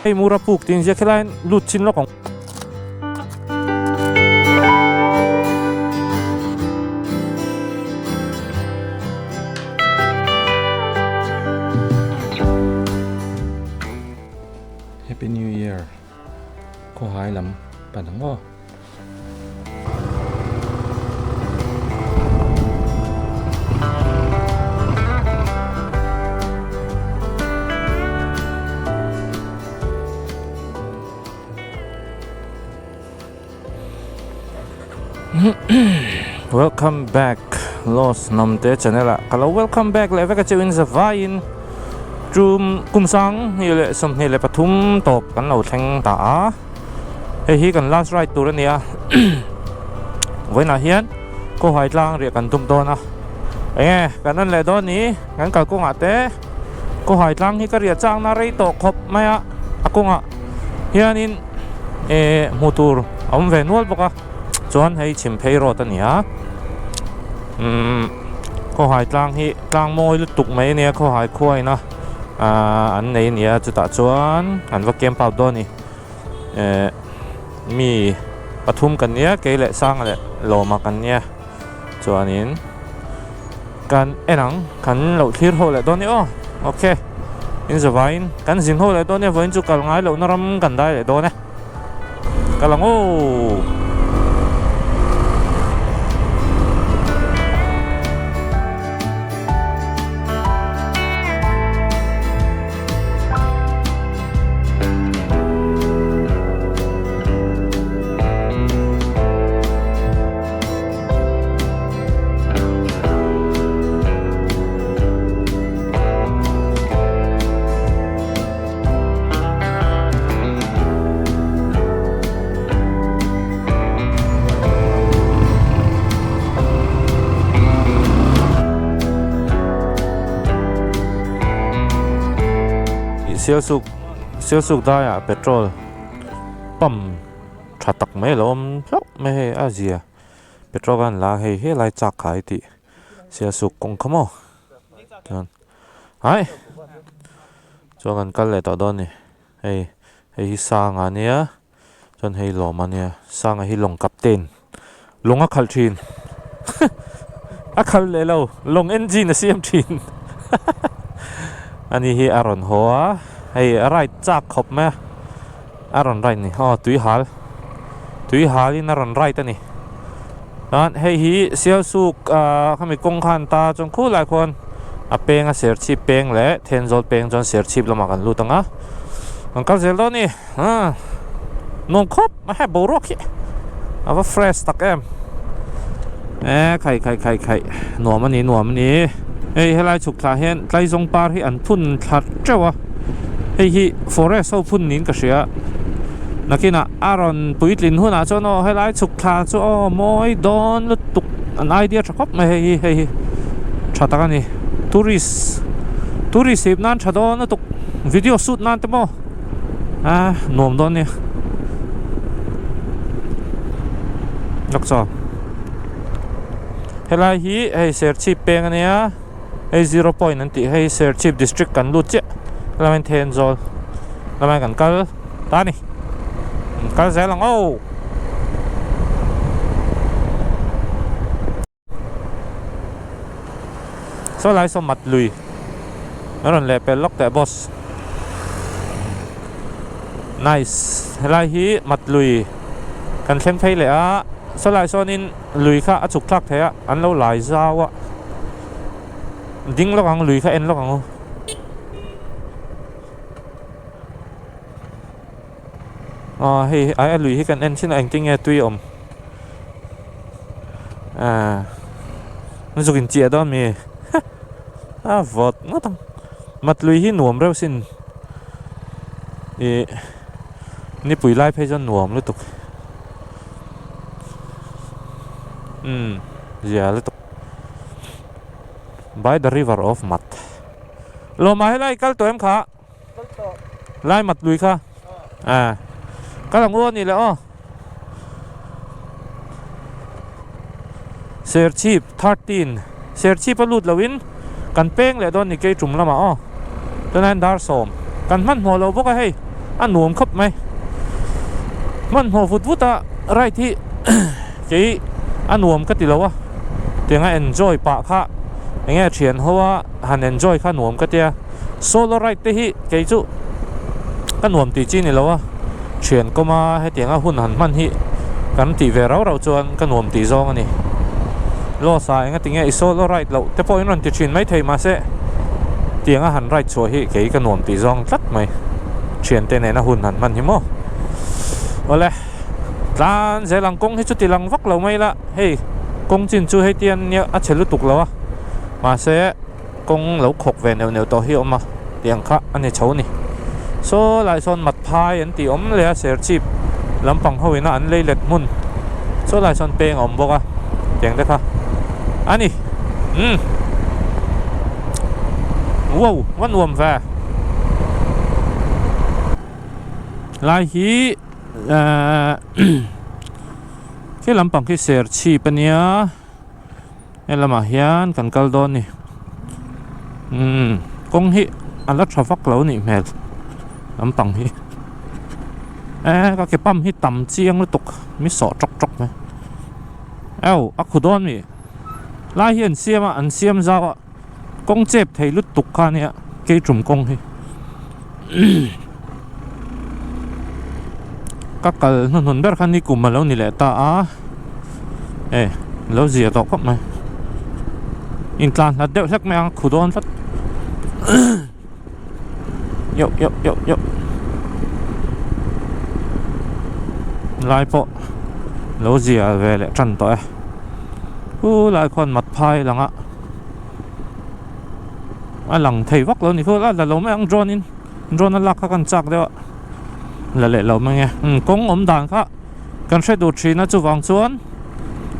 Hei Mura puk tih inziak helaiin lut chin lawk ang. Happy New Year khawhai lam pan ang aw. Welcome back Lost Namte channel ah ka lo welcome back leh vek a cheuhin zavaiin tum kum sang hnih leh 23 tawp kan lo thleng ta a hei hi kan last ride tur a ni a vawiinah hian khawhai tlang riah kan tum dawn a enge kan en leh dawn ni kan kalkawngah te khawhai tlang hi ka riah changna rei tawh khawp mai a a kawngah hianin eh hmuh tur a awm ve nual bawk a chuan hei chhim phei road a ni a umm khawhai tlang hi tlang mawi lutuk mai a nia khawhai khuain a ahh an nei a ni a chutah chuan an va camp out dawn a ni eh mi pathum kan nia kei leh Sanga leh Lawma kan nia chuanin kan en ang kan lo thlir ho leh dawn a ni aw ok in zavaiin kan zin ho leh dawn a nia vawiin chu kal ngai lohna ram kan dai leh dawn e kal ang aw. Sialsuk Sialsuk daiah petrol pump tha tak mai a lo awm hlauh mai hei a zia petrol khan la hei helai chak khai tih Sialsuk kawng kha maw chuan hai chuan kan kal leh tawh dawn a ni hei hei hi Sanga ania chuan hei Lawma ania Sanga hi lawng captain lawng a khalh thin a khalh leh lo lawng engine a siam thin ani hi a rawn haw a hei a ride chak khawp mai a a rawn ride ni aw tui hal tui hal in a rawn ride a ni chuan hei hi Sialsuk ah khami kawng khan ta chuan khulai khuan a peng a Serchhip peng leh Thenzawl peng chuan Serchhip lamah kan lut ang a kan kal zel dawn a ni. Haa nuam khawp a he boruak hi a va fresh tak em e khai khai khai khai nuam a ni nuam a ni hei helai chhuk thlah hian tlaizawng par hi an phun thla teuh a hei hi forest ho phun niin ka hria nakinah a rawn puitlin hunah chuan aw helai chhuk thla chu aw mawi dawn lutuk an idea tha khawp mai hei hi hei hi tha tak a ni tourist tourist hip nan tha dawn lutuk video shoot nan te maw. A nuam dawn nia lawk chaw helai hi hei Serchhip peng ania hei zero point an tih hei Serchhip district kan lut chiah helai hian Thenzawl lamah hian kan kal ta a ni kal zel ang aw. Saw lai saw mat lui a rawn leh pel lawk teh boss nice helai hi mat lui kan thleng phei leh a saw lai sawnin lui kha a chhuk thlak thei a an lo lai zau a ding lawk ang lui kha en lawk ang u. Aw hei ai a lui hi kan en thin a engtin nge tui a awm ah zuk in chiah dawn mi a vawt ngawt ang mat lui hi nuam reuh sin ih nipui lai phei chuan nuam lutuk umm zia lutuk by the river of mat lawmah helai kal tawh em kha. Lai mat lui kha a kal ang u a nih leh aw Serchhip 13 Serchhip a lut loin kan peng leh dawn ni kei tum lamah aw tunah hian dar sawm kan hmanhmawh lo bawk a hei. a nuam khawp mai. Hmanhmawh vut vut a ride hi kei a nuam ka ti lo a, tianga enjoy pah kha enge thian ho a han enjoy kha nuam ka tia, solo ride te hi kei chu ka nuam tih chi ni lo a, thian kawma hetianga hun han hman hi kan tih ve rau rau chuan ka nuam tih zawng a ni. Loss ah enga tinge i solo ride loh te pawh in rawn ti thin maithei mahse tianga han ride chhuah hi kei ka nuam tih zawng tlat mai. Thiante nena hun han hman hi maw. Awle tlan zel ang kawng hi chu ti lang vak lo mai la hei kawng chin chu hei tian nia a chhe lutuk lo a mahse kawng lo khawk ve neuh neuh tawh hi a awm a tiang kha a ni chho a ni. Saw lai sawn mat phai an tih awm leh a serchhip lampang ho ina an lei let hmun saw lai sawn peng a awm bawk a tiang te kha a ni umm wow va nuam ve lai hi ehh khi lampang khi serchhip a nia. He lamah hian kan kal dawn ni umm kawng hi a la tha vak lo nih hmel lampang hi e ka ke pump hi tam chiang lutuk mi sawh tawk tawk mai eo a khu dawn mi lai hi an siam a an siam zau a kawng chep thei lutuk kha ania keitum kawng hi ka kal hnuhnun ber kha nikum a lo ni leh ta a e lo zia tawh khawp mai intlan hlat deuh hlek mai ang khu dawn tlat yoh yoh yoh yoh lai pawh lo zia ve leh tan tawh e u lai khuan mat phai lang a. A lang thei vak lo a ni khaw a la lo mai ang drone in drone a lak kha kan chak deuh a la leh lo mai nge umm kawng awm dan kha kan hre duh thin a chuvang chuan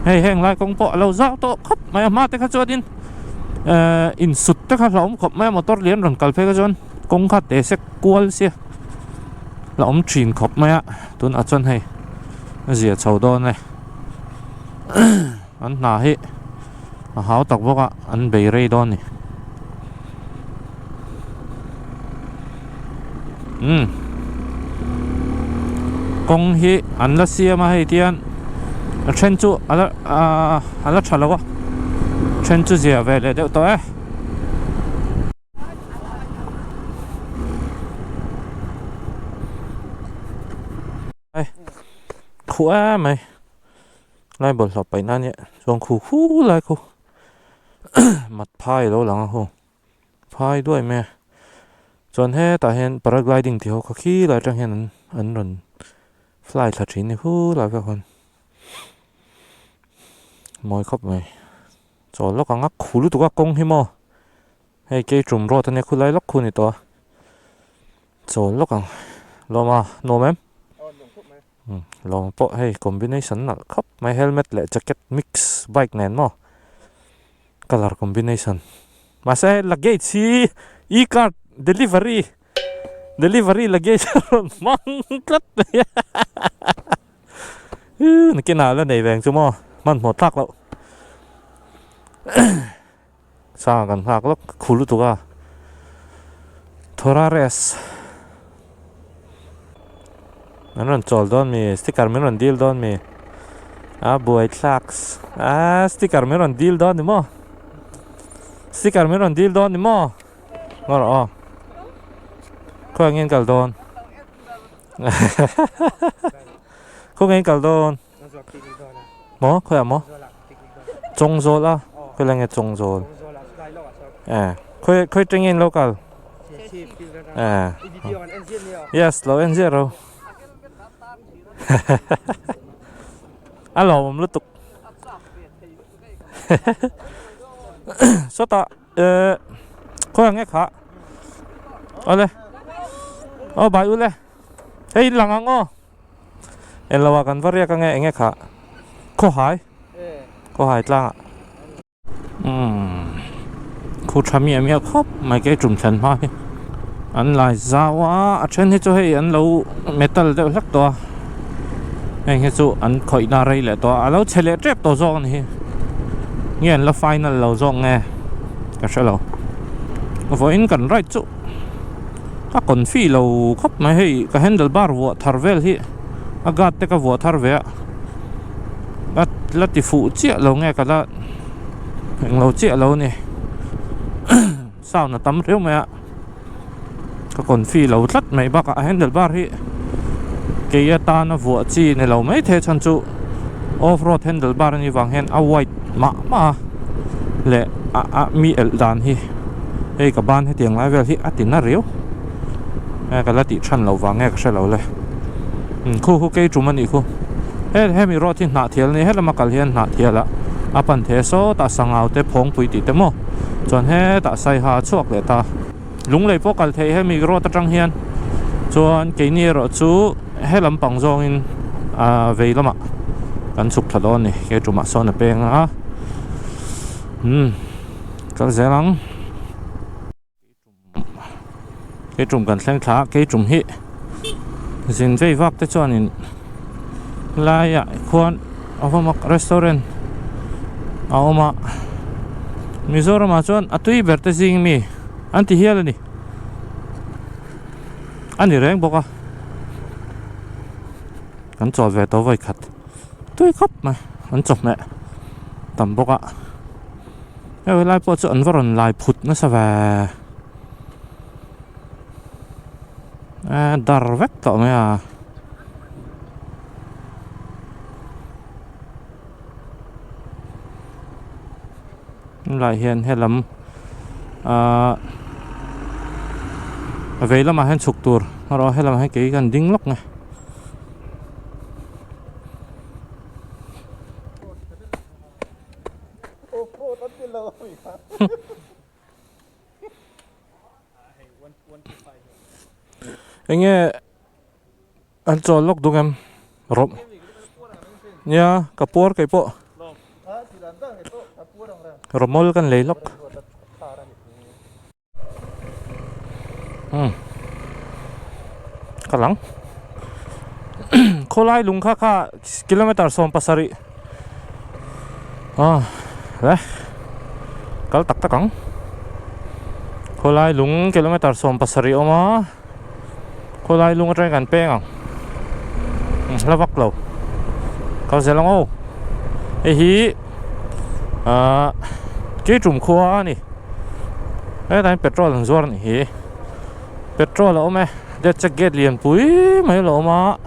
hei heng lai kawng pawh a lo zau tawh khawp mai a hma te kha chuan in ehh insut te kha hlauhawm khawp mai a motor lian rawn kal phei kha chuan kawng kha te sek kual sia la awm thin khawp mai a tunah chuan hei a zia chho dawn e an hna hi. A hau tak bawk a an bei rei dawn a ni umm kawng hi an la siam a hei tian a then chu a la ahh a la tha lo a then chu zia ve leh deuh tawh e. Khuh em mai. Lai bawlhhlawh paih na nia chuan khu khu lai khu mat phai a lo lang a hu phai duai mai a chuan hetah hian paragliding tih ho kha khi lai atang hian an an rawn fly thla thin a ni hu lai vek khawn mawi khawp mai chawl lawk ang a khu lutuk a kawng hi maw hei keitum road a nia khulai lawk khu a ni tawh a chawl lawk ang lawm a nuam em. Lawng pawh hei combination nalh khawp mai helmet leh jacket mix bike nen maw colour combination mahse hei luggage hi e card delivery delivery luggage a rawn hmang tlat mai a nakinah la nei ve ang chu maw hmanhmawh thlak loh Sanga kan nghak lawk khu lutuk a Thora res An rawn chawl dawn mi sticker min rawn dil dawn mi a buai thlaks a sticker min rawn dil dawn ni maw sticker min rawn dil dawn ni maw ngaw rawh aw khawi angin kal dawn khaw ngei kal dawn. Maw khawiah maw Chawngzawl a khawi lai nge Chawngzawl eh khawi khawi teng nge in lo kal eh yes lo en ziah ro a lawmawm lutuk sawtah eh khawiah nge kha awle aw bai ule hei in lang ang aw. Englo ah kan va riak ange enge kha khawhai khawhai tlangah umm khu tha miah miah khawp mai kei tum thlen hma hi an lai zau a a then hi chu hei an lo metal deuh hlek tawh a heng hi chu an khawih na rei leh tawh a a lo chhe leh tep tawh zawk a ni hi nge an la final lo zawk nge ka hre lo vawiin kan ride chu. Ka confi lo khawp mai hei ka handle bar vuah thar vel hi a guard te ka vuah thar ve a a la ti fuh chiah lo nge ka la englo chiah lo a ni sound a tam riau mai a ka confi lo tlat mai bakah a handle bar hi kei atana vuah chi ni lo mai thei chhan chu off road handle bar a nih vang hian a wide mah mah a leh a a mi elh dan hi. Hei ka ban hetiang lai vel hi a ti na riau e ka la tih than loh vang nge ka hre lo le khu khu kei tum a nih khu he hemi road hi hnah thial a ni helama kal hian hnah thial ah a pan thei a sawtah sangau te phawngpui tih te maw chuan hetah saiha a chhuak leh ta lunglei pawh kal theih hemi road atang hian chuan keini erawh chu he lampang zawngin ah vei lamah kan chhuk thla dawn a ni kei tumah sawn a peng a umm. Kal zel ang. Keitum kan thleng thla a, keitum hi zin vei vak te chuanin laiah khuan a va mak restaurant a awm a, Mizoramah chuan a tui ber te zing mi an ti hial a ni, a ni reng bawk a, kan chawl ve tawh vawi khat tui khawp mai an chawhmeh tam bawk a. Hei lai pawh chu an va rawn lai phut nasa ve a dar vek tawh mai a. Helai hian helam ahh a vei lamah hian chhuk tur erawh helamah hian kei kan ding lawk nge. Enge an chawl lawk duk em rawp nia ka puar kei pawh rawmawl kan lei lawk. Ka lang khawlai lung kha kha kilometer 17 ah le kal tak tak ang khawlai lung kilometer 17 awm a khawlai lung atangin kan peng ang hla vak lo kal zel ang aw hei hi ah Keitum khua a ni hetah hian petrol an zuar a nih hi petrol a awm e let check gate lian pui mai a lo awm a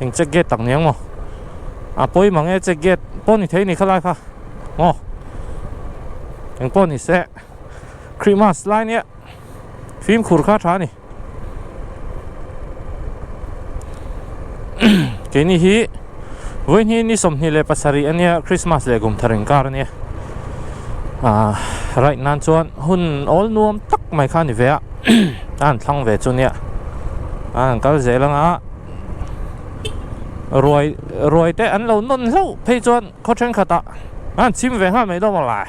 eng check gate tak ni ang maw a pawi mang e check gate pawh ni thei a ni khalai kha maw eng pawh ni se Christmas lai nia fimkhur kha tha a ni. Keini hi vawiin ni 27 a nia Christmas leh kum thar inkar a nia ah right nan chuan hun awl nuam tak mai kha a ni ve a a han thlang ve chu nia a han kal zel anga ruai ruai te an lo nawn hlauh phei chuan khaw thenkhatah a han chim ve nghal mai dawn mawlai.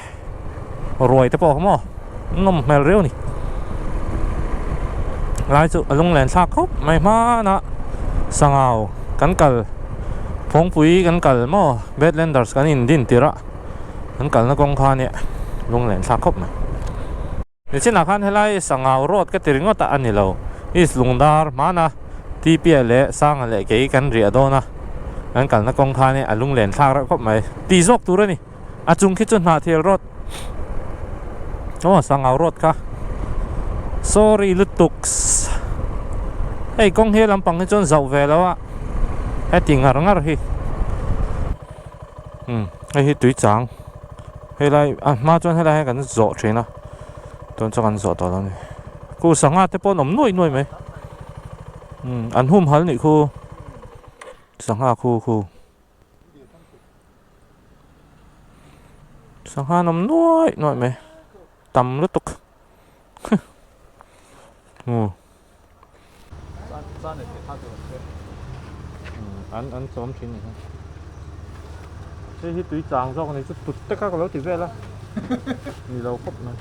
Ruai te pawh maw nawm hmel riau a ni lai chu a lunglen thlak khawp mai hmanah sangau kan kal phawngpui kan kal maw Badlanders kan in din tirh a kan kalna kawng kha ania lunglen thlak khawp mai. Nichinah khan helai sangau road ka ti ringawt a a ni lo East Lungdar hmana Tipia leh Sanga leh kei kan riah dawn a kan kalna kawng kha ania a lunglen thlak reuh khawp mai ti zawk tur a ni. A chung khi chu hnahthil road aw sangau road kha sorry lutuk hei kawng hi lampang hi chuan zauh ve lo a heti ngar ngar hi umm hei hi tui chang helai a hma chuan helai hian kan zawh thin a tun chu kan zawh tawh lo a ni khu sangha te pawh an awm nuai nuai mai umm an humhal nih khu sangha khu khu. Sangha an awm nuaih nuaih mai tam lutuk an an chawm thin ni hei hi tui chang zawk a ni chu tut te kha ka lo ti vel a ni lo khawp mai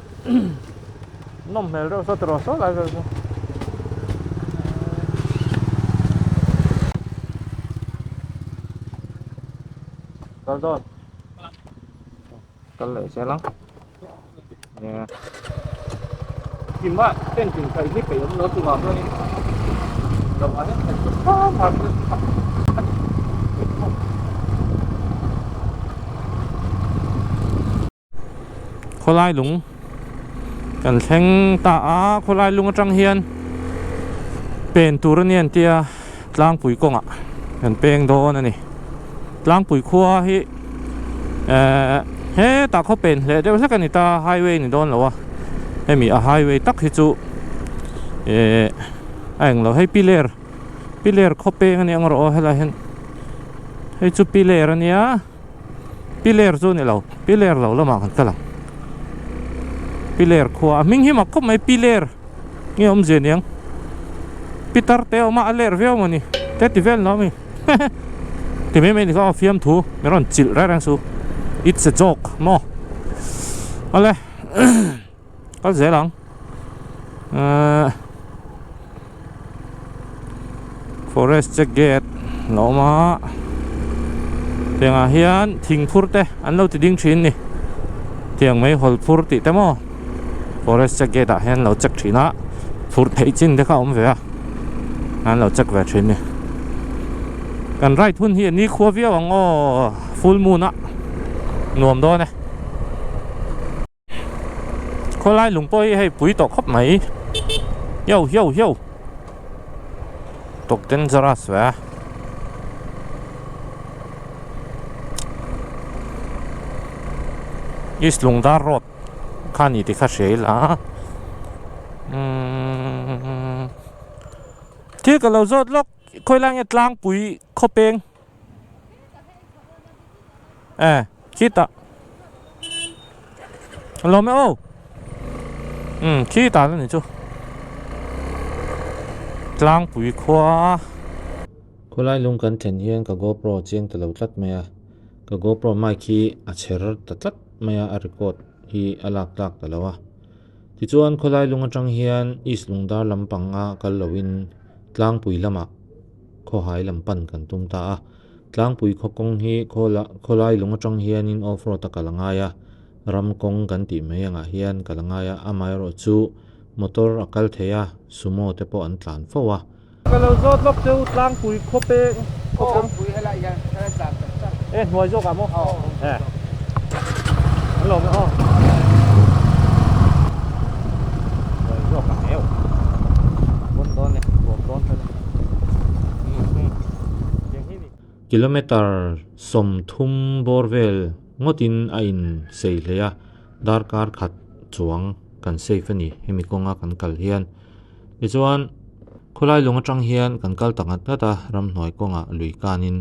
nawm hmel reuh saw tiraw saw lai vel chu. Kal dawn kal leh zel ang nia. Thim ah tent in kaih hi peih awm lo chungah chuanin lo ah hian khat chu hram hram chu a ni. Khawlai lung kan thleng ta a, khawlai lung atang hian pen tur a ni an tia tlangpui kawngah kan peng dawn a ni. Tlangpui khua hi ehh hetah khaw pen hleh deuh hlek a ni ta highway ni dawn lo a hemi a highway tak hi chu ehh a englo hei piler piler khaw peng a ni ang rawh aw helaiah hian hei chu piler a nia piler chu a ni lo piler lo lamah kan kal ang piler khua a hming hi mak khawp mai piler nge awmzia niang pitar te a awm a a ler viau mawni te ti vel lo ami. Ti mai mai ni kha aw fiamthu min rawn chilh reng reng su it's a joke maw awle kal zel ang ehh forest check gate lo awm a tiangah hian thing phur te an lo ti ding thin ni tiang mai hawl phur tih te maw forest check gate ah hian lo check thin a phurh theih chin te kha a awm ve a an lo check ve thin ni kan ride hun hi a ni khua viau ang aw full moon a nuam dawn e khawlai lung pawh hi hei pui tawh khawp mai yo yo yo tawk dangerous ve a. East Lungdar road kha ni tih kha hria ila umm thil ka lo zawt lawk khawi lai nge tlangpui khawpeng e khitah a lawm e aw umm khitah a ni chu tlangpui khua. Khawlai lung kan thlen hian ka GoPro a chiang ta lo tlat mai a, ka GoPro mic hi a chher ta tlat mai a, a record hi a lak tlak ta lo a. Tichuan khawlai lung atang hian East Lungdar lampanga kal loin Tlangpui lamah khawhai lam pan kan tum ta a. Tlangpui khaw kawng hi khawlai lung atang hianin off road a kal a ngai a, ram kawng kan tih mai angah hian kal a ngai a, amaherawhchu motor a kal thei a, sumo te pawh an tlan fo a. Ka lo zawt lawk chu tlangpui khaw peng khaw peng Tlangpui helai hian kan tlan tak tak. E hnuai zawk ah maw? E an lawm e aw. Hnuai zawk ah eu. Pawn dawn e ruam dawn tlat e. Kilometer 30 bawr vel ngawtin a in sei hlei a, darkar khat chuang kan safe a ni hemi kawnga kan kal hian. Tichuan, khawlai lung atang hian kan kal ta ngat ngat a, ramhnuai kawngah lui kanin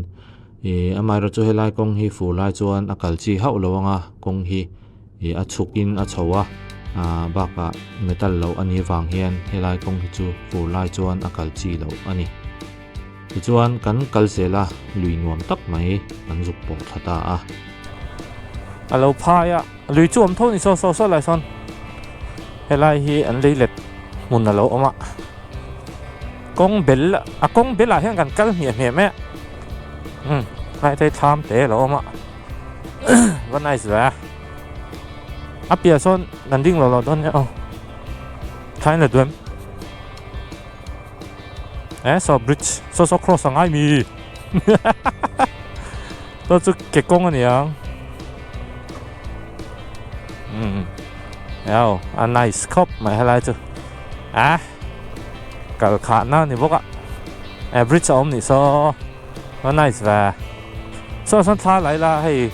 ih amaherawhchu chu helai kawng hi fur lai chuan a kal chi hauh lo ang a, kawng hi ih a chhuk in a chho a, ah bakah metal loh a nih vang hian helai kawng hi chu fur lai chuan a kal chi loh a ni. Tichuan, kan kal zel a, lui nuam tak mai kan zuk pawh thla ta a. A lo phai a, lui chu awm tho ni saw saw saw lai sawn helai hi an lei let hmun a lo awm a, kawng bel a kawng bel ah hian kan kal hmiah hmiah mai a, umm helai te hi thlam te a lo awm a va nice ve a, a piah sawn kan ding lo lo dawn nia aw thain la duam. Eh saw bridge saw saw cross a ngai mi saw chu ke kawng a ni ang umm eo a nice khawp mai helai chu ah kal khah na ni bawk a eh bridge a awm nih saw a nice ve saw sawn thla lai la hei.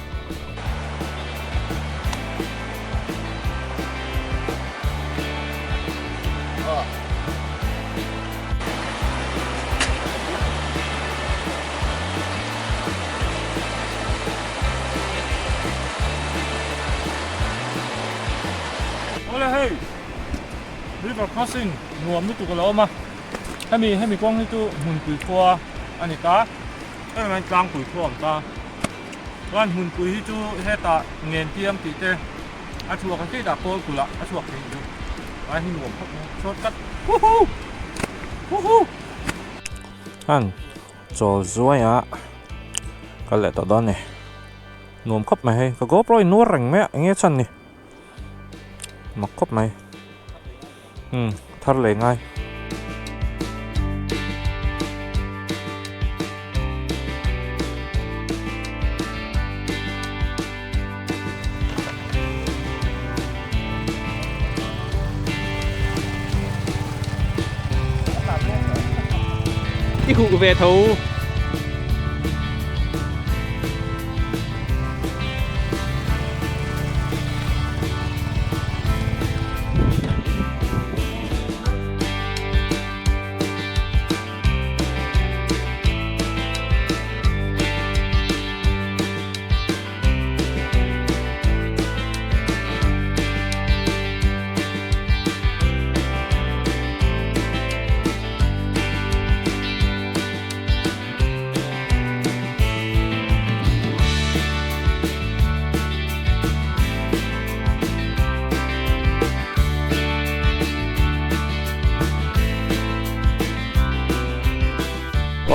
Awle hei river crossing nuam lutuk a lo awm a hemi hemi kawng hi chu hmunpui khua a ni ta hemi hian tlangpui khua a awm ta chuan hmunpui hi chu hetah ngen tiang tih te a chhuak a khitah kawl kulh ah a chhuak thei chu ai hi nuam khawp mai shortcut huhu huhu han chawl zuai a kal leh tawh dawn ni nuam khawp mai hei ka GoPro in nuar reng mai a eng nge chhan ni mak khawp mai. Umm thar leh ngai. I huh ve tho.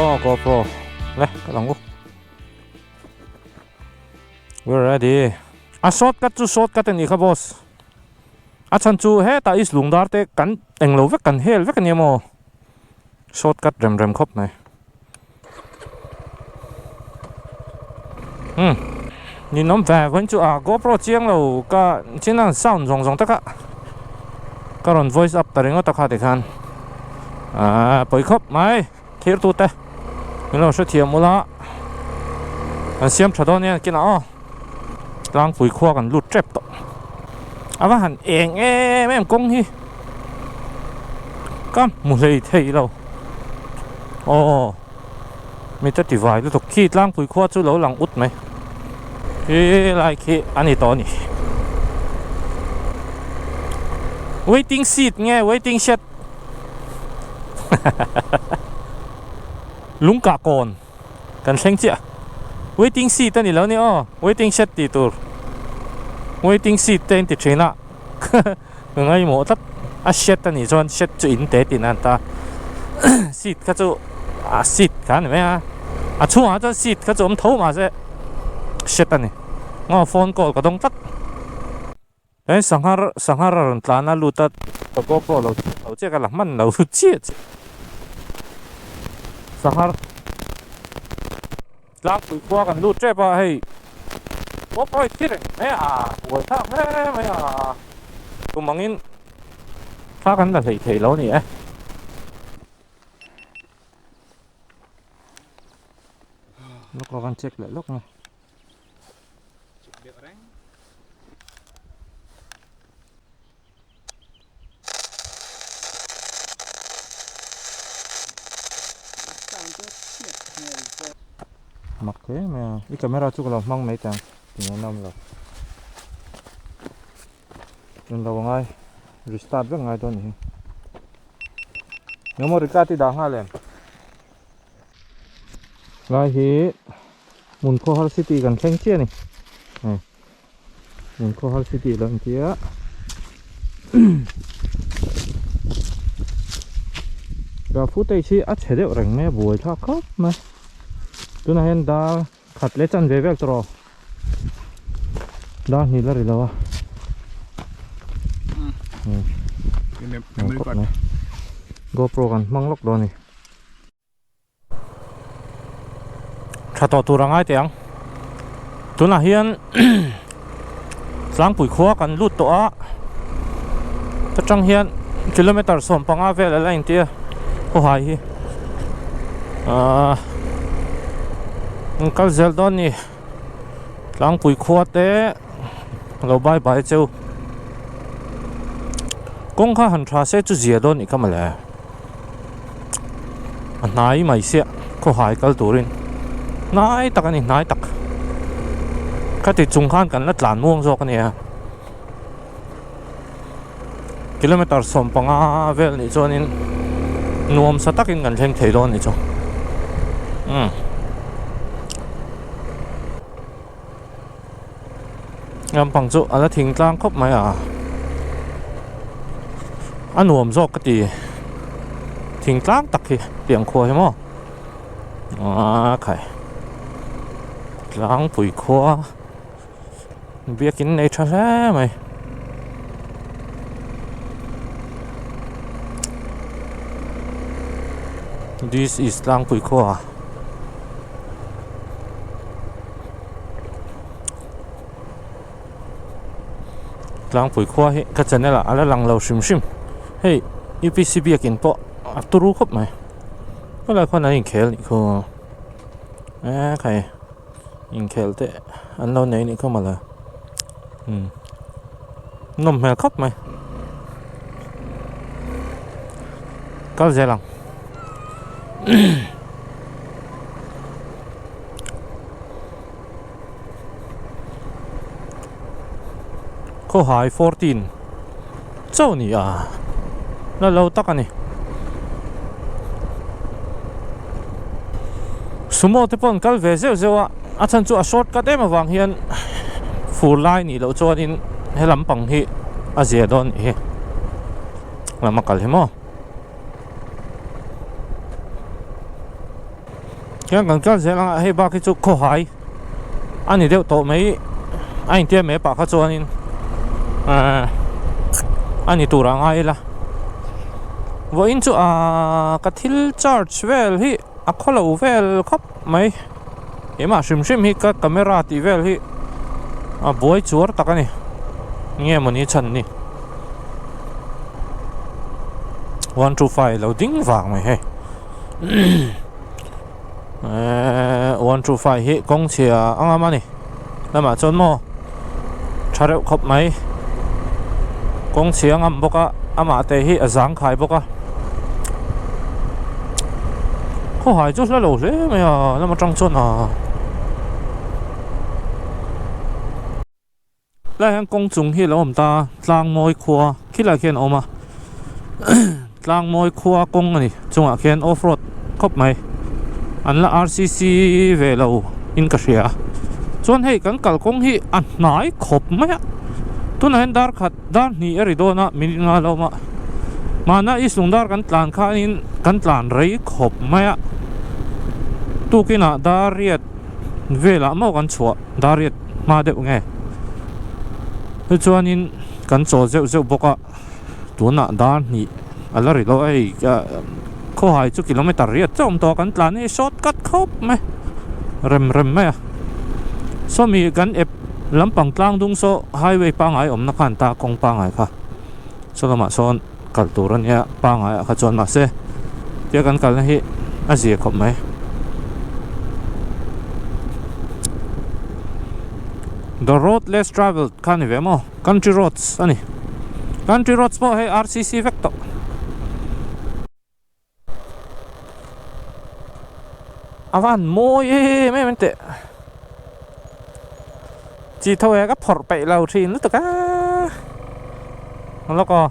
Aw GoPro le ka lang u We're ready a shortcut chu shortcut a nih kha boss a chhan chu hetah east lungdar te kan englo vek kan hel vek a nia maw. Shortcut rem rem khawp mai. Umm ninawm ve vawiin chu a GoPro chiang lo ka chin a sound zawng zawng taka ka rawn voice up ta ringawt a kha tikhan aaa pawi khawp mai thir tute min lo hrethiam ula an siam tha dawn nia kinah aw tlangpui khua kan lut tep tawh a va han eng em em kawng hi. Ka hmu hlei thei lo aw mi te ti vai lutuk khi tlangpui khua chu lo lang ut mai he lai khi a ni tawh a ni waiting seat nge waiting shed lungkah kawn kan thleng chiah waiting seat a ni lo ni aw waiting shed tih tur waiting seat te an ti thin a. Ka ngaimawh tlat a shed a nih chuan shed chu in te tin a an ta seat kha chu a seat kha a ni mai a a chhungah chuan seat kha chu awm tho mahse shed a ni ngaw phone call ka dawng tlat he sanghar sanghar a rawn tlan a lut a ka GoPro lo lo chiah ka la hman lo chiah chiah sanghar Tlangpui khua kan lut tep a hei GoPro hi thi reng mai a buai thlak hle mai a tum angin thla kan la hleih theih lo a ni e. Lawk lawk an check leh lawk nge. Mak hle mai a i camera chu ka lo hmang mai teh ang tinge an awm lo rawn lo angai restart vek ngai dawn a ni hi engemaw record i dah nghal em lai hi hmun khawhar city kan thleng chiah a ni hei. Hmun khawhar city lo inti a ka footage hi a chhe deuh reng mai a buai thlak khawp mai tunah hian dar khat leh chan ve vel tawh dar hnih la ri lo a GoPro kan hmang lawk dawn a ni. Tha tawh tur a ngai teh ang. Tunah hian Tlangpui khua kan lut tawh a, ta tang hian kilometer 15 vel a la inti a khawhai hi aaa an kal zel dawn a ni. Tlangpui khua te lo bye bye cheu. Kawng kha han tha se chu zia dawn nih kha mawle. A hnai mai siah khawhai kal turin hnai tak a ni hnai tak khati chung khan kan la tlan muang zawk a nia kilometer 15 vel nih chuanin nuam sa takin kan thleng thei dawn a nih chu umm. Lampang chu a la thing tlang khawp mai a a nuam zawk ka ti thing tlang tak hi tiang khua hi maw aaa khai tlangpui khua biakin nei tha hle mai. This is Tlangpui khua. Tlangpui khua hi ka channel ah a la lang lo hrim hrim. Hei UPC biakin pawh a turu khawp mai. Helai khuan an inkhel nih khu. Eee khai inkhel te an lo nei nih kha mawle. Umm nawm hmel khawp mai. Kal zel ang. Khawhai 14 chauh ni a la lo tak a ni. Sumo te pawh an kal ve zeuh zeuh a, a chhan chu a short cut em avang hian fur lai nih loh chuanin he lampang hi a zia dawn nih hi lama kal hi maw. Hian kan kal zel anga hei bak hi chu khawhai a ni deuh tawh mai a intia mai pah kha chuanin ehh a ni tur a ngai ila vawiin chu ahh ka thil charge vel hi a khawlo vel khawp mai keimah hrim hrim hi ka camera tih vel hi a buai chuar tak a ni nge mawni chhan ni 125 lo ding vang mai hei. Eee 125 hi kawng chhia a ngam a ni lamah chuan maw tha reuh khawp mai kawng chhia a ngam bawk a amah te hi a zang khai bawk a khawhai chu hla lo hle mai a lam atang chuan a. Lai hian kawng chung hi a lo awm ta tlang mawi khua khilai khian a awm a tlang mawi khua kawng a ni chungah khian off road khawp mai an la rcc ve lo in ka hria chuan hei kan kalkawng hi a hnai khawp mai a tunah hian dar khat dar hnih a ri dawn a minute nga lo awm a mahna i sung dar kan tlan khanin kan tlan rei khawp mai a tukinah dar riat velah maw kan chhuah dar riat hma deuh nge tichuanin kan chawl zeuh zeuh bawk a tunah dar hnih a la ri lo a hei khawhai chu kilometer riat chauh awm tawh a kan tlan hi short cut khawp mai rem rem mai a sawmi kan ep lampang tlang dung saw highway pangngai awmna khan ta kawng pangngai kha saw lamah sawn kal tur a nia pangngai ah kha chuan mahse tia kan kalna hi a zia khawp mai the road less travelled kha ni ve maw country roads a ni country roads pawh hei rcc vek tawh. A van mawi em em teh chi tho e ka phawrh peih lo thin lutuk a lawk aw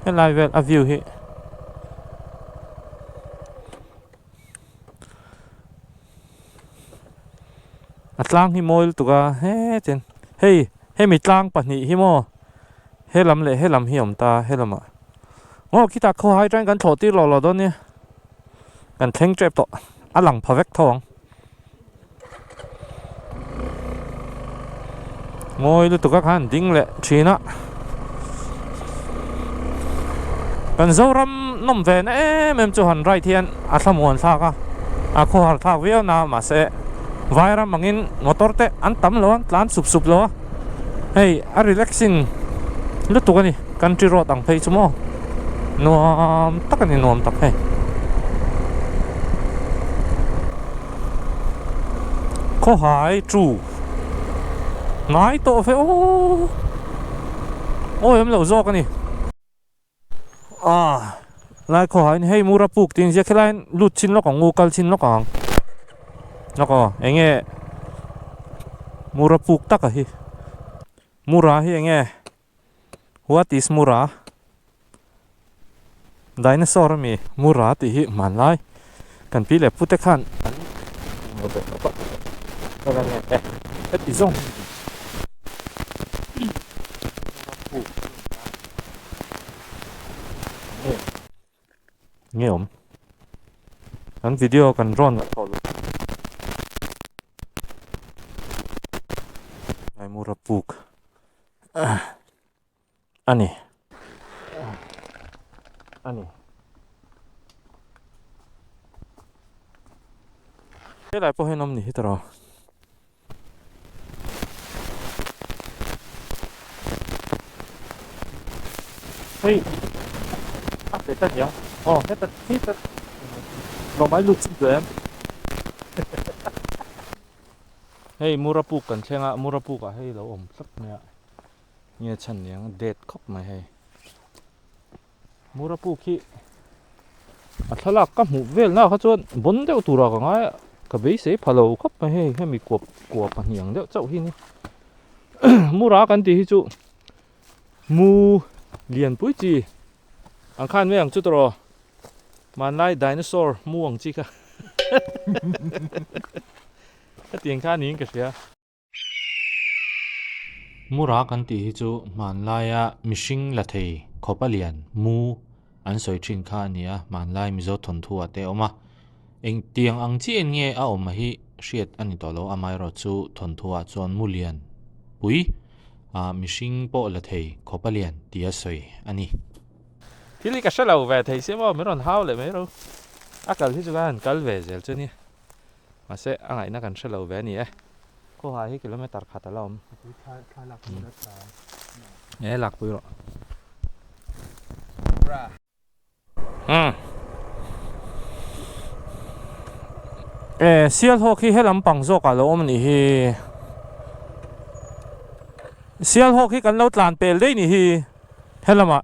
helai vel a view hi. A tlang hi mawi lutuk a hetin hei hemi tlang pahnih hi maw helam leh helam hi a awm ta helamah maw khitah khawhai atangin kan thlawh tir lo lo dawn nia kan thleng tep tawh a lang pha vek tho ang mawi lutuk a khan ding leh thin a kan Zoram nawm ve na em em chu han ride hian a thlamuan thlak a a khawhar thlak viau na mahse vairam angin motor te an tam lo a tlan sup sup lo a hei a relaxing lutuk a ni country road ang phei chu maw nuam tak a ni nuam tak hei. Khawhai chu ngai tawh ve aw awi awm lo zawk a ni ah lai khawhai in hei mura puk tih inziak helai in lut chin lawk ang u kal chin lawk ang lawk aw eng nge mura puk taka hi mura hi eng nge what is mura. Dinosaur ami Mura tih hi hmanlai kan pi leh pute khan an heti zawng nge awm kan video kan rawn Mura puk a ni a ni. Helai pawh hian awm ni hi tawrh aw. Hei a heta nia aw heta heta lawmai lut chim duh em hei murapuk kan thleng a murapuk ah hei lo awm tlat mai a nge chhan niang det khawp mai hei. Murapuk hi a thlalak ka hmuh vel na kha chuan bawn deuh turah ka ngai a ka beisei pha lo khawp mai hei hemi kuap kua pahnih ang deuh chauh hi ni mura kan tih hi chu mu lianpui chi ang khan mai ang chu tawh hmanlai dinosaur mu ang chi kha hetiang kha niin ka hria. Mura kan tih hi chu hmanlaia mihring la thei khawpa lian mu an sawi thin kha a ni a, hmanlai Mizo thawnthu ah te a awm a. Engtiang ang chiah in nge a awm hi hriat a ni tawh lo, amaherawh chu thawnthu ah chuan mu lian pui ah mihring pawh la thei khawpa lian tia sawi a ni. Thil hi ka hre lo ve thei sia maw, min rawn hau leh mai ro. A kal hi chu kan han kal ve zel chu nia. Mahse a ngaihna kan hre lo ve a ni e. Khawhai hi kilometer khat a la awm. E lakpui rawh. Umm. E Sialhawk hi helam pang zawk ah lo awm a nih hi. Sialhawk hi kan lo tlan pel daih nih hi helamah.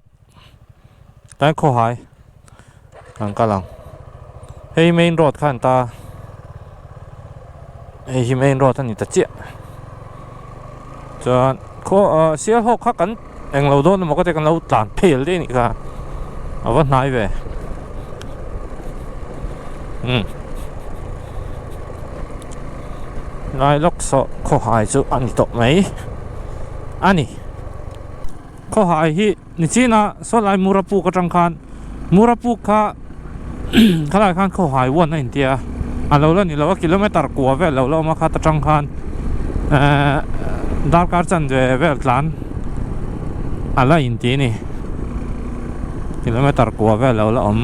Tlai khawhai kan kal ang hei main road kha an ta hei hi main road a ni ta chiah chuan khaw ah sialhawk kha kan englo dawn emaw ka ti kan lo tlan phel daih a nih kha a va hnai ve umm lai lawk saw khawhai chu a ni tawh mai a ni. Khawhai hi nichina sawlai Murapuk atang khan Murapuk kha khalai khan Khawhai one a intia a lo la ni lo a kilometer kua vel lo la awm a khat atang khan ehh darkar chanve vel tlan a la inti a ni kilometer kua vel lo la awm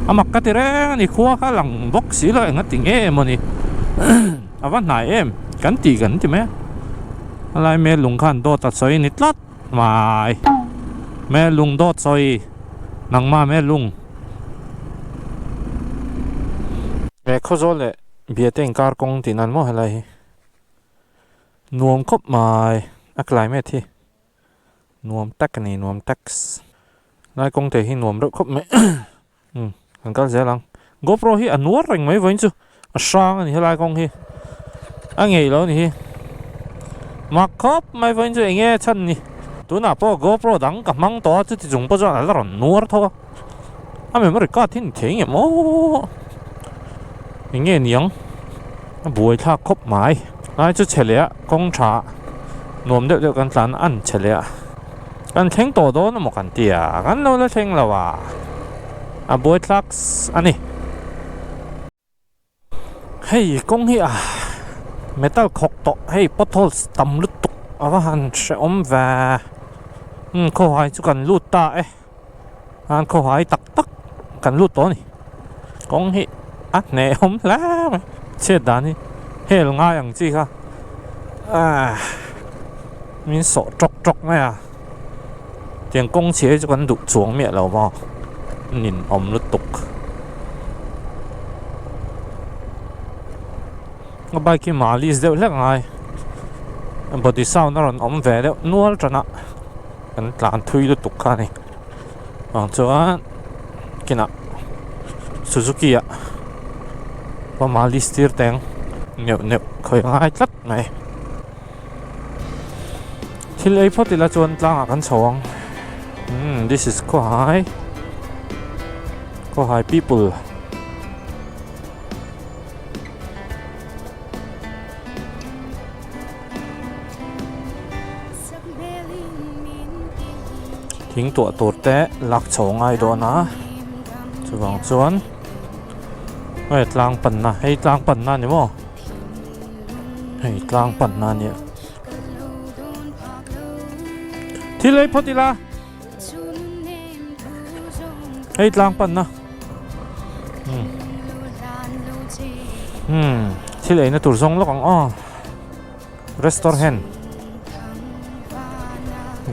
a mak ka ti reng a ni khua kha lang bawk si lo eng a ti nge mawni a va hnai em kan tih kan ti mai a. Helai hmel lung khan dawt a sawi ni tlat mai hmel lung dawt sawi nangmah hmel lung he khawzawl leh biate inkar kawng tih nan maw helai hi nuam khawp mai a climate hi nuam tak a ni nuam taks helai kawng te hi nuam reuh khawp mai. Umm kan kal zel ang. GoPro hi a nuar reng mai vawiin chu a hrang a ni helai kawng hi a ngei lo a ni hi mak khawp mai vawiin chu eng nge chhan ni tunah pawh GoPro dang ka hmang tawh a chuti chung pawh chuan a la rawn nuar tho a a memory card hi ni thei nge maw eng nge niang a buai thlak khawp mai lai chu chhe leh a kawng tha nuam deuh deuh kan tlan a an chhe leh a. Kan thleng tawh dawn emaw kan ti a, kan lo la thleng lo a, a buai thlak a ni. Hei kawng hi a metal khawk tawh hei potholes tam lutuk a va han hrehawm ve, umm khawhai chu kan lut ta e, an khawhai tak tak kan lut tawh a ni. Kawng hi a hnehawm hle mai, chhiat dan hi hel ngai ang chi kha ah. Min sawh tawk tawk mai a, tiang kawng chhia hi chu kan duh chuang miah lo maw, nin awm lutuk. A bike hi malis deuh hlek angai, body sound a rawn awm ve deuh nual tan a, kan tlan thui lutuk kha a ni. Vang chuan kinah Suzuki ah va malis tir teng neuh neuh khawi angai tlat mai. Thil ei phawt ila chuan tlangah kan chho ang umm this is Khawhai Khawhai people thing tuah tur te lak chho ngai dawn a chuvang chuan hei tlang panna hei tlang panna a ni maw. Hei tlang panna a nia. Thil ei phawt ila. Hei tlang panna. Hmm. Hmm thil eina tur zawng lawk ang aw restaurant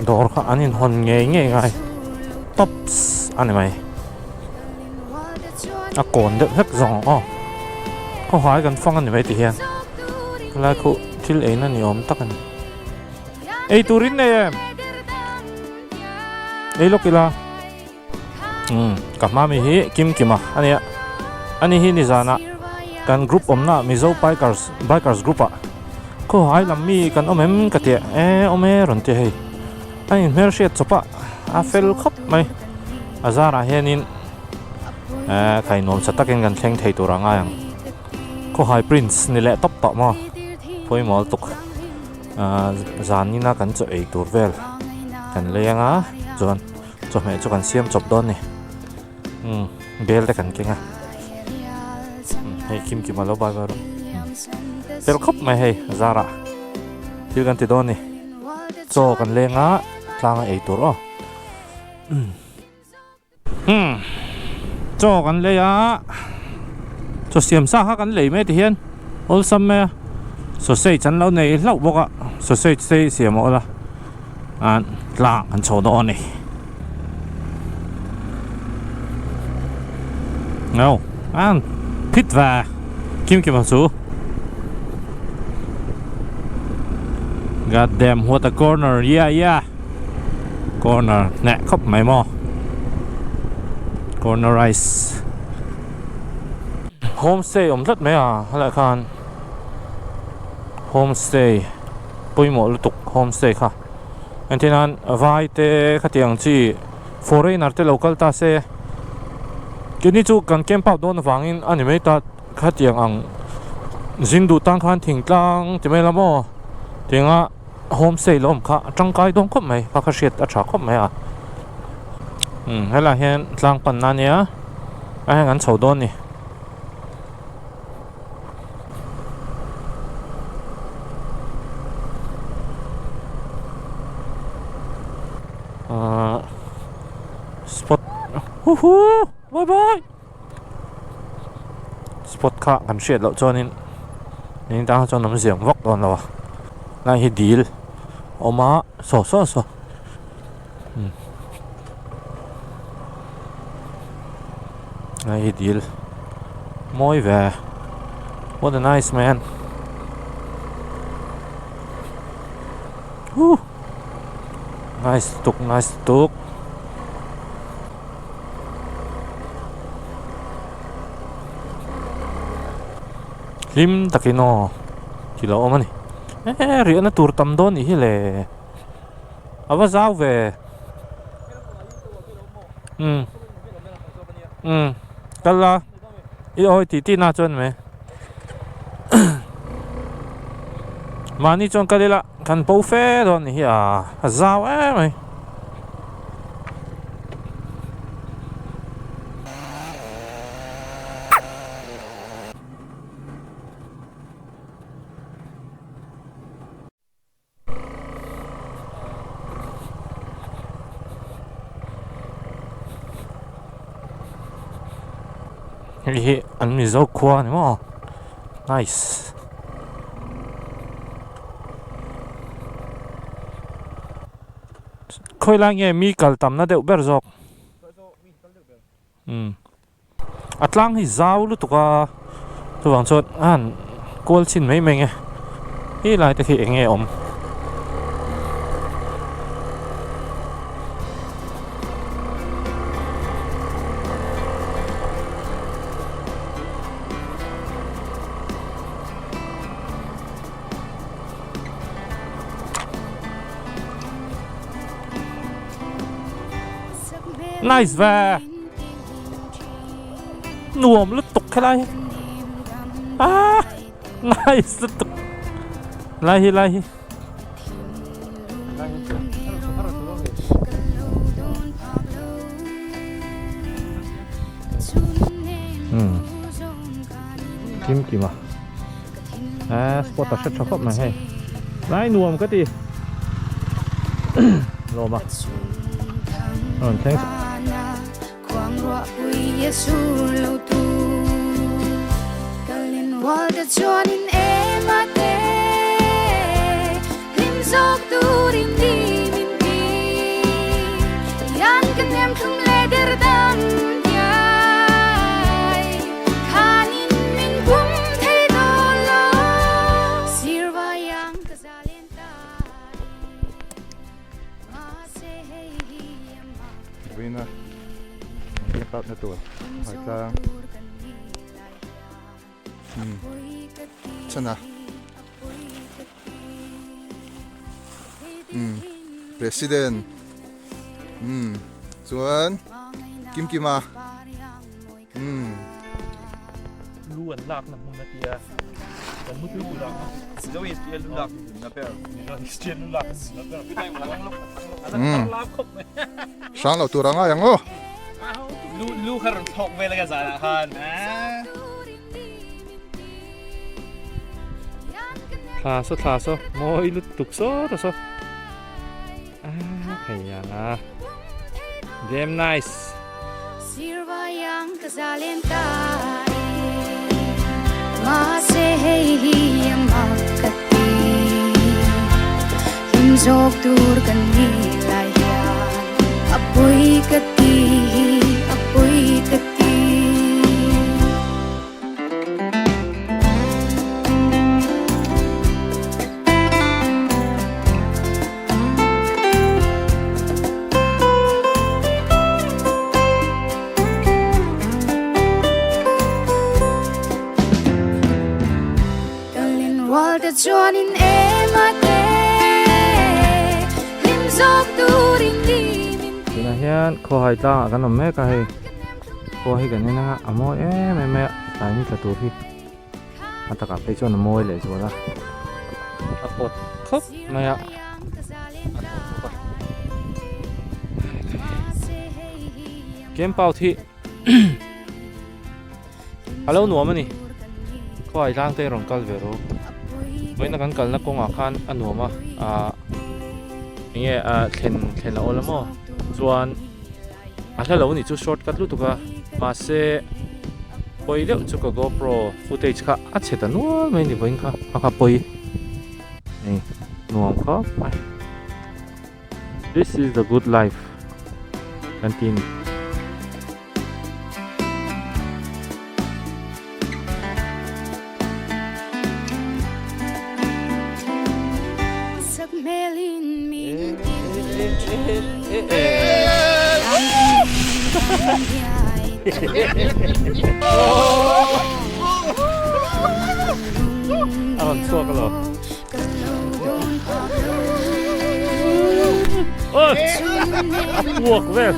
dawr kha an inhawn ngei ngei ngai tops a ni mai a kawn deuh hlek zawng ang aw khawhai kan fang a ni mai ti hian helai khu thil eina ni awm tak a ni ei turin nei em ei lawk ila. Umm ka hma mi hi Kim Kima a nia ani hi nizanah kan group awmna Mizo bikers bikers group ah khawhai lam mi kan awm em ka tia e awm e rawn ti hei a inhmel hriat chawp a a fel khawp mai a zarah hianin eh khai nuamsa takin kan thleng thei tur a ngai ang khawhai prince ni leh tawp tawh maw pawimawh lutuk ah zanina kan chaw ei tur vel kan lei anga chuan. Chawhmeh chu kan siam chawp dawn ni. Umm bel te kan keng a. Umm hei kim kim a lo bai bai rawh. Fel khawp mai hei zarah thil kan ti dawn ni. Chaw kan leng a tlang a ei tur aw. Umm umm chaw kan lei a chaw siam sa kha kan lei mai ti hian awlsam mai a sausage an lo nei hlauh bawk a sausage te hi siam a awl a. an tlang an chho dawn a ni no an phit ve kim kim ang chu god damn what a corner yeah yeah corner hneh khawp mai maw corner rice homestay awm tlat mai a helaiah khan homestay. Pawimawh lutuk homestay kha engtin nan vai te khatiang chi foreigner te lo kal ta se keini chu kan camp out dawn avangin a ni mai ta khatiang ang zin duh tan khan thingtlang ti mai la maw tinga homestay lo awm kha a tangkai dawn khawp mai kha kha hriat a tha khawp mai a umm helaiah hian tlang panna ania a heng an chho dawn a ni. Ahh spot huhu bye bye spot kha kan hriat loh chuanin eng tang chuan awm ziang vak dawn lo a lai hi dil awm a saw saw saw umm lai hi dil mawi ve what a nice man huh nice tuk nice tuk hlim takin aw ti lo awm a ni eh riahna tur tam dawn nih hi le. A va zau ve. Umm. Umm. Kal la. I awi tih tih na chuan mai. Mahni chuan kal ila kan bo fe dawn ni hi a. A zau em mai. Hei hi an Mizo khua a ni maw nice khawi lai nge mi kal tamna deuh ber zawk umm. A tlang hi zau lutuk a chuvang chuan a han kual chhin mai mai nge he lai te khi eng nge awm. Nice ve. Nuam lutuk helai hi. Ah nice lutuk. Lai hi lai hi. Hmm. Kim kim a. Ah spot a hre tha khawp mai hei. Lai nuam ka ti. Lawm a. Rawn thleng. Vawiina camp out na tur hmai tlang chhan a umm president umm chuan Kimkima umm. Lu an lak na hmun a tia kan mutui tur ah Mizo in tia lu lak na ber Mizo in tia lu lak na ber umm hrang lo tur a ngai ang aw. Lu lu kha rawn thlawk vel a ka zan ah khan Thla saw thla saw mawi lutuk sawt a saw ah thei a damn nice. Tunah hian khawhai tlangah kan awm mek a hei khua hi kan en anga a mawi em em mai a tlai ni tla tur hi. A takah phei chuan a mawi leh zual a, a pawt khawp mai a, a thaw bawk a. Camp out hi a lo nuam a ni, khuai tlang te rawn kal ve rawh, vawiina kan kalna kawngah khan a nuam a, ah enge ah thlen thlen a awl a maw chuan. A hla lo nih chu short cut lutuk a mahse pawi deuh chu ka GoPro footage kha a chhe ta nual mai ni vawiin kha a kha pawi hei nuam khawp mai this is the good life kan ti a ni. A rawn chhuak alawm. Oi! A puak vel.